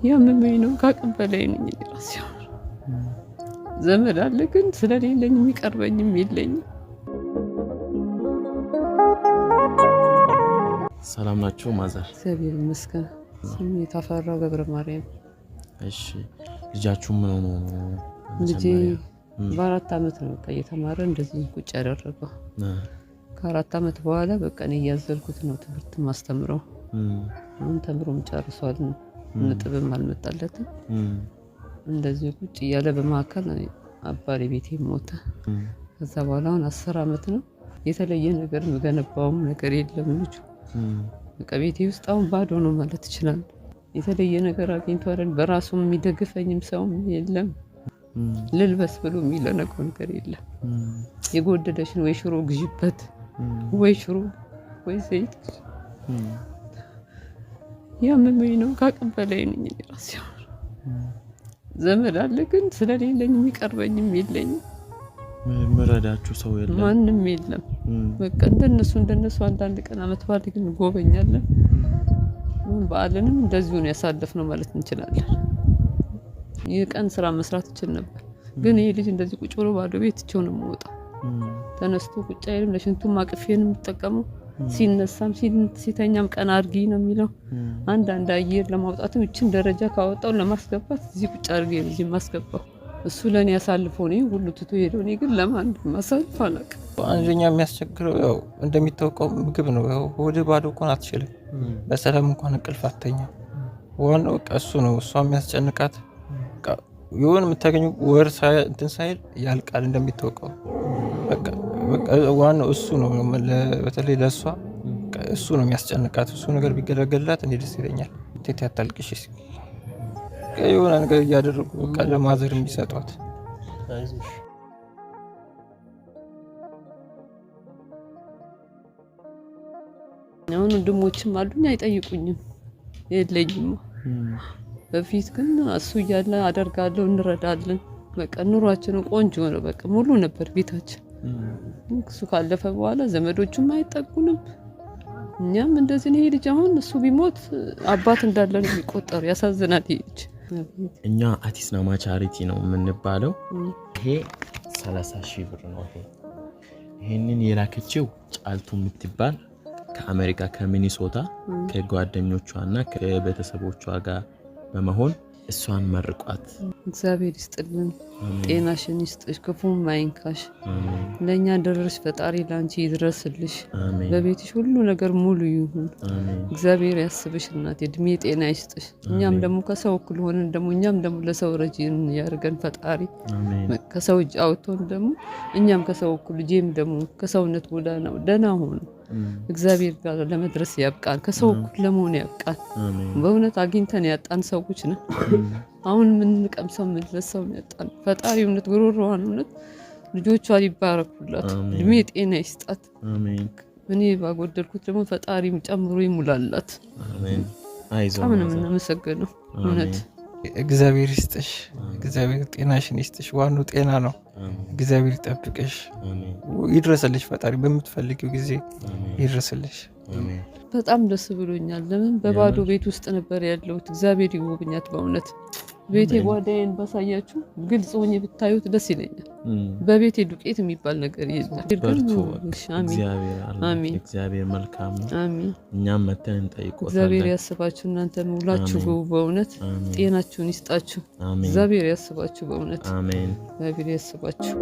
ያመመኝ ነው፣ ከአቅም በላይ ነኝ እኔ ራሴ። ዘመድ አለ ግን ስለሌለኝ የሚቀርበኝም የለኝም። ሰላም ናቸው ማዘር? እግዚአብሔር ይመስገን። ስሜ የተፈራው ገብረ ማርያም። እሺ፣ ልጃችሁ ምን ሆኖ ነው? ልጄ በ4 አመት ነው በቃ እየተማረ እንደዚህ ቁጭ ያደረገው። ከ4 አመት በኋላ በቃ እኔ እያዘልኩት ነው ትምህርት ማስተምረው። አሁን ተምሮም ጨርሷል፣ ነጥብም አልመጣለትም። እንደዚህ ቁጭ እያለ በመካከል አባሪ ቤቴ ሞተ። ከዛ በኋላ አሁን 10 አመት ነው። የተለየ ነገር የምገነባውም ነገር የለም ልጁ። በቃ ቤቴ ውስጥ አሁን ባዶ ነው ማለት ይችላል። የተለየ ነገር አግኝቶ አይደል፣ በራሱ የሚደግፈኝም ሰውም የለም። ልልበስ ብሎ የሚለነቀው ነገር የለም። የጎደለሽን ወይ ሽሮ ግዢበት፣ ወይ ሽሮ ወይ ዘይት። ያመመኝ ነው፣ ከአቅም በላይ ነኝ እኔ ራሴ። ዘመድ አለ ግን ስለሌለኝ የሚቀርበኝም የለኝም። ምረዳችሁ ሰው የለም፣ ማንም የለም። በቃ እንደነሱ አንዳንድ ቀን አመት በዓል ግን እንጎበኛለን። በዓልንም እንደዚሁ ነው ያሳለፍነው ማለት እንችላለን። የቀን ስራ መስራት እችል ነበር፣ ግን ይሄ ልጅ እንደዚህ ቁጭ ብሎ ባዶ ቤት ትቼው ነው የምወጣው። ተነስቶ ቁጭ አይልም። ለሽንቱም አቅፌ ነው የምጠቀመው። ሲነሳም ሲተኛም ቀና አድርጊ ነው የሚለው። አንዳንድ አየር ለማውጣትም እችን ደረጃ ካወጣው ለማስገባት እዚህ ቁጭ አድርጌ ነው እዚህ የማስገባው። እሱ ለእኔ አሳልፎ ነው ሁሉ ትቶ ሄደው፣ እኔ ግን ለማን እንደማሳልፍ አላውቅም። አንደኛ የሚያስቸግረው ያው እንደሚታወቀው ምግብ ነው። ያው ሆድህ ባዶ እንኳን አትችልም። በሰላም እንኳን እንቅልፍ አትተኛም። ዋናው በቃ እሱ ነው። እሷ የሚያስጨንቃት የሆነ የምታገኘው ወር እንትን ሳይል ያልቃል። እንደሚታወቀው በቃ ዋናው እሱ ነው። በተለይ ለእሷ እሱ ነው የሚያስጨንቃት። እሱ ነገር ቢገለገላት እኔ ደስ ይለኛል። ቴቴ አታልቅሽ እስኪ የሆነ ነገር እያደረጉ በቃ ለማዘር የሚሰጧት። አሁን ወንድሞችም አሉኝ አይጠይቁኝም፣ የለኝም። በፊት ግን እሱ እያለ አደርጋለሁ፣ እንረዳለን። በቃ ኑሯችን ቆንጆ ነው። በቃ ሙሉ ነበር ቤታችን። እሱ ካለፈ በኋላ ዘመዶቹም አይጠጉንም፣ እኛም እንደዚህ ነው። ይሄ ልጅ አሁን እሱ ቢሞት አባት እንዳለ ነው የሚቆጠሩ። ያሳዝናል ይሄ ልጅ። እኛ አቲስ ናማ ቻሪቲ ነው የምንባለው። ይሄ 30 ሺህ ብር ነው። ይሄንን የላከችው ጫልቱ የምትባል ከአሜሪካ ከሚኒሶታ ከጓደኞቿና ከቤተሰቦቿ ጋር በመሆን እሷን መርቋት። እግዚአብሔር ይስጥልን፣ ጤናሽን ይስጥሽ፣ ክፉም አይንካሽ። ለእኛ ደረሽ ፈጣሪ ለአንቺ ይድረስልሽ። በቤትሽ ሁሉ ነገር ሙሉ ይሁን። እግዚአብሔር ያስብሽ እናቴ፣ እድሜ ጤና ይስጥሽ። እኛም ደግሞ ከሰው እኩል ሆነን ደግሞ እኛም ደግሞ ለሰው ረጂን ያደርገን ፈጣሪ። ከሰው እጅ አውጥቶን ደግሞ እኛም ከሰው እኩል ልጄም ደግሞ ከሰውነት ጎዳና ደህና ሆኑ እግዚአብሔር ጋር ለመድረስ ያብቃን። ከሰው እኩል ለመሆን ያብቃን። በእውነት አግኝተን ያጣን ሰዎች ነን። አሁን የምንቀምሰው የምንለሰው ያጣን። ፈጣሪ እውነት ጉሮሮዋን እውነት ልጆቿ ሊባረኩላት እድሜ ጤና ይስጣት። እኔ ባጎደልኩት ደግሞ ፈጣሪም ጨምሮ ይሙላላት። በጣም ነው የምናመሰግነው እውነት። እግዚአብሔር ይስጥሽ፣ እግዚአብሔር ጤናሽን ይስጥሽ። ዋናው ጤና ነው። እግዚአብሔር ይጠብቅሽ፣ ይድረስልሽ። ፈጣሪ በምትፈልጊው ጊዜ ይድረስልሽ። በጣም ደስ ብሎኛል። ለምን በባዶ ቤት ውስጥ ነበር ያለሁት። እግዚአብሔር ይጎብኛት በእውነት። ቤቴ ጓዳዬን ባሳያችሁ ግልጽ ሆኜ ብታዩት ደስ ይለኛል። በቤቴ ዱቄት የሚባል ነገር የለም። በርቱ። እግዚአብሔር መልካም ነው። እኛም መተን እንጠይቆታለን። እግዚአብሔር ያስባችሁ፣ እናንተ ሙላችሁ ግቡ። በእውነት ጤናችሁን ይስጣችሁ። እግዚአብሔር ያስባችሁ። በእውነት እግዚአብሔር ያስባችሁ።